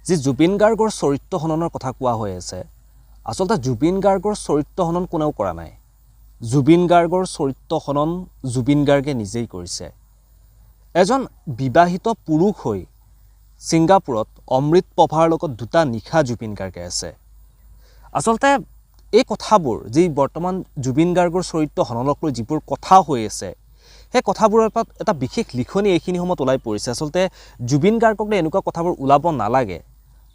যি জুবিন গাৰ্গৰ চৰিত্ৰ হননৰ কথা কোৱা হৈ আছে, আচলতে জুবিন গাৰ্গৰ চৰিত্ৰ হনন কোনেও কৰা নাই। জুবিন গাৰ্গৰ চৰিত্ৰ হনন জুবিন গাৰ্গে নিজেই কৰিছে। এজন বিবাহিত পুৰুষ হৈ ছিংগাপুৰত অমৃত পভাৰ লগত দুটা নিশা জুবিন গাৰ্গে আছে। আচলতে এই কথাবোৰ যি বৰ্তমান জুবিন গাৰ্গৰ চৰিত্ৰ হননক লৈ যিবোৰ কথা হৈ আছে, সেই কথাবোৰৰ পৰা এটা বিশেষ লিখনি এইখিনি সময়ত ওলাই পৰিছে। আচলতে জুবিন গাৰ্গক লৈ এনেকুৱা কথাবোৰ ওলাব নালাগে,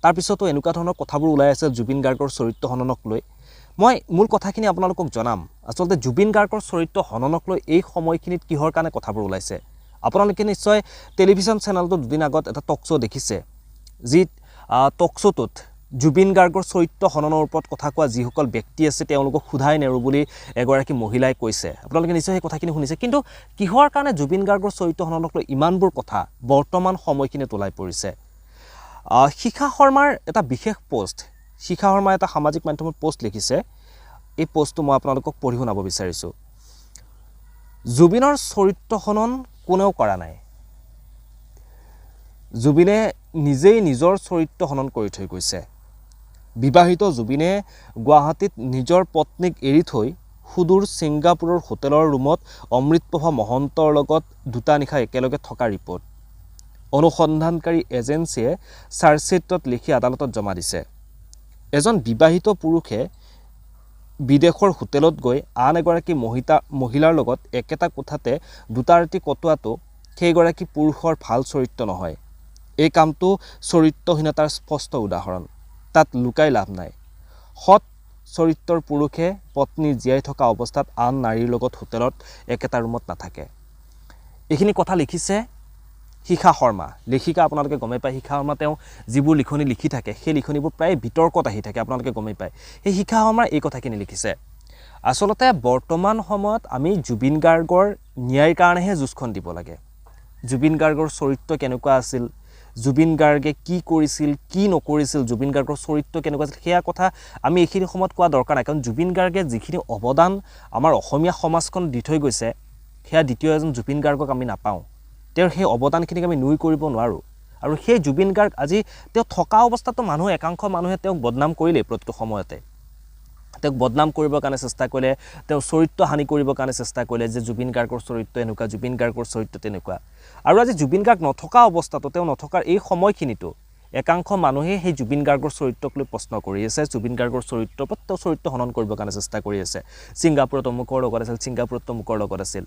তাৰপিছতো এনেকুৱা ধৰণৰ কথাবোৰ ওলাই আছে জুবিন গাৰ্গৰ চৰিত্ৰ হননক লৈ। মই মূল কথাখিনি আপোনালোকক জনাম। আচলতে জুবিন গাৰ্গৰ চৰিত্ৰ হননক লৈ এই সময়খিনিত কিহৰ কাৰণে কথাবোৰ ওলাইছে। আপোনালোকে নিশ্চয় টেলিভিশ্যন চেনেলটো দুদিন আগত এটা টক শ্ব' দেখিছে, যি টক শ্ব'টোত জুবিন গাৰ্গৰ চৰিত্ৰ হননৰ ওপৰত কথা কোৱা যিসকল ব্যক্তি আছে তেওঁলোকক সোধাই নেৰো বুলি এগৰাকী মহিলাই কৈছে। আপোনালোকে নিশ্চয় সেই কথাখিনি শুনিছে। কিন্তু কিহৰ কাৰণে জুবিন গাৰ্গৰ চৰিত্ৰ হননক লৈ ইমানবোৰ কথা বৰ্তমান সময়খিনিত ওলাই পৰিছে? শিখা শৰ্মাৰ এটা বিশেষ পোষ্ট, শিখা শৰ্মাই এটা সামাজিক মাধ্যমত পোষ্ট লিখিছে। এই পোষ্টটো মই আপোনালোকক পঢ়ি শুনাব বিচাৰিছোঁ। জুবিনৰ চৰিত্ৰ হনন কোনেও কৰা নাই, জুবিনে নিজেই নিজৰ চৰিত্ৰ হনন কৰি থৈ গৈছে। বিবাহিত জুবিনে গুৱাহাটীত নিজৰ পত্নীক এৰি থৈ সুদূৰ ছিংগাপুৰৰ হোটেলৰ ৰুমত অমৃতপ্ৰভা মহন্তৰ লগত দুটা নিশা একেলগে থকা ৰিপৰ্ট অনুসন্ধানকাৰী এজেঞ্চিয়ে চাৰ্জশ্বিটত লিখি আদালতত জমা দিছে। এজন বিবাহিত পুৰুষে বিদেশৰ হোটেলত গৈ আন এগৰাকী মহিলাৰ লগত একেটা কোঠাতে দুটা ৰাতি কটোৱাটো সেইগৰাকী পুৰুষৰ ভাল চৰিত্ৰ নহয়। এই কামটো চৰিত্ৰহীনতাৰ স্পষ্ট উদাহৰণ, তাত লুকাই লাভ নাই। সৎ চৰিত্ৰৰ পুৰুষে পত্নী জীয়াই থকা অৱস্থাত আন নাৰীৰ লগত হোটেলত একেটা ৰুমত নাথাকে। এইখিনি কথা লিখিছে শিখা শৰ্মা, লেখিকা। আপোনালোকে গমেই পায় শিখা শৰ্মা, তেওঁ যিবোৰ লিখনি লিখি থাকে সেই লিখনিবোৰ প্ৰায় বিতৰ্কত আহি থাকে, আপোনালোকে গমেই পায়। সেই শিখা শৰ্মাৰ এই কথাখিনি লিখিছে। আচলতে বৰ্তমান সময়ত আমি জুবিন গাৰ্গৰ ন্যায়ৰ কাৰণেহে যুঁজখন দিব লাগে। জুবিন গাৰ্গৰ চৰিত্ৰ কেনেকুৱা আছিল, জুবিন গাৰ্গে কি কৰিছিল কি নকৰিছিল, জুবিন গাৰ্গৰ চৰিত্ৰ কেনেকুৱা আছিল, সেয়া কথা আমি এইখিনি সময়ত কোৱা দৰকাৰ নাই। কাৰণ জুবিন গাৰ্গে যিখিনি অৱদান আমাৰ অসমীয়া সমাজখন দি থৈ গৈছে, সেয়া দ্বিতীয় এজন জুবিন গাৰ্গক আমি নাপাওঁ। তেওঁৰ সেই অৱদানখিনিক আমি নুই কৰিব নোৱাৰোঁ। আৰু সেই জুবিন গাৰ্গ আজি তেওঁ থকা অৱস্থাতো মানুহ, একাংশ মানুহে তেওঁক বদনাম কৰিলেই। প্ৰতিটো সময়তে তেওঁক বদনাম কৰিবৰ কাৰণে চেষ্টা কৰিলে, তেওঁৰ চৰিত্ৰ হানি কৰিবৰ কাৰণে চেষ্টা কৰিলে যে জুবিন গাৰ্গৰ চৰিত্ৰ এনেকুৱা, জুবিন গাৰ্গৰ চৰিত্ৰ তেনেকুৱা। আৰু আজি জুবিন গাৰ্গ নথকা অৱস্থাতো, তেওঁ নথকাৰ এই সময়খিনিতো একাংশ মানুহে সেই জুবিন গাৰ্গৰ চৰিত্ৰক লৈ প্ৰশ্ন কৰি আছে, জুবিন গাৰ্গৰ চৰিত্ৰৰ ওপৰত তেওঁ চৰিত্ৰ হনন কৰিবৰ কাৰণে চেষ্টা কৰি আছে। ছিংগাপুৰত অমুকৰ লগত আছিল, ছিংগাপুৰত তমুকৰ লগত আছিল।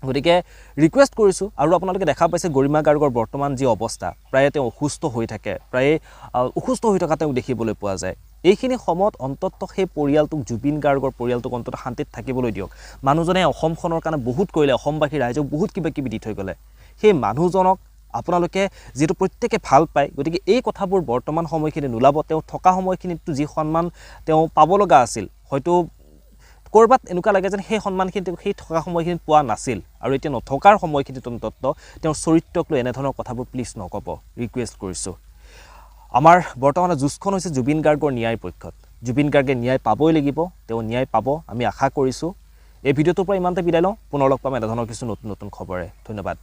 গতিকে ৰিকুৱেষ্ট কৰিছোঁ। আৰু আপোনালোকে দেখা পাইছে গৰিমা গাৰ্গৰ বৰ্তমান যি অৱস্থা, প্ৰায়ে তেওঁ অসুস্থ হৈ থাকে, প্ৰায়ে অসুস্থ হৈ থকা তেওঁক দেখিবলৈ পোৱা যায়। এইখিনি সময়ত অন্ততঃ সেই পৰিয়ালটোক, জুবিন গাৰ্গৰ পৰিয়ালটোক অন্ততঃ শান্তিত থাকিবলৈ দিয়ক। মানুহজনে অসমখনৰ কাৰণে বহুত কৰিলে, অসমবাসী ৰাইজক বহুত কিবা কিবি দি থৈ গ'লে। সেই মানুহজনক আপোনালোকে যিহেতু প্ৰত্যেকে ভাল পায়, গতিকে এই কথাবোৰ বৰ্তমান সময়খিনি নোলাব। তেওঁ থকা সময়খিনিততো যি সন্মান তেওঁ পাব লগা আছিল, হয়তো ক'ৰবাত এনেকুৱা লাগে যেন সেই সন্মানখিনি তেওঁ সেই থকা সময়খিনিত পোৱা নাছিল। আৰু এতিয়া নথকাৰ সময়খিনিত অন্ততঃ তেওঁৰ চৰিত্ৰক লৈ এনেধৰণৰ কথাবোৰ প্লিজ নক'ব, ৰিকুৱেষ্ট কৰিছোঁ। আমাৰ বৰ্তমানৰ যুঁজখন হৈছে জুবিন গাৰ্গৰ ন্যায়ৰ পক্ষত। জুবিন গাৰ্গে ন্যায় পাবই লাগিব, তেওঁ ন্যায় পাব আমি আশা কৰিছোঁ। এই ভিডিঅ'টোৰ পৰা ইমানতে বিদায় লওঁ, পুনৰ লগ পাম এনেধৰণৰ কিছু নতুন নতুন খবৰে। ধন্যবাদ।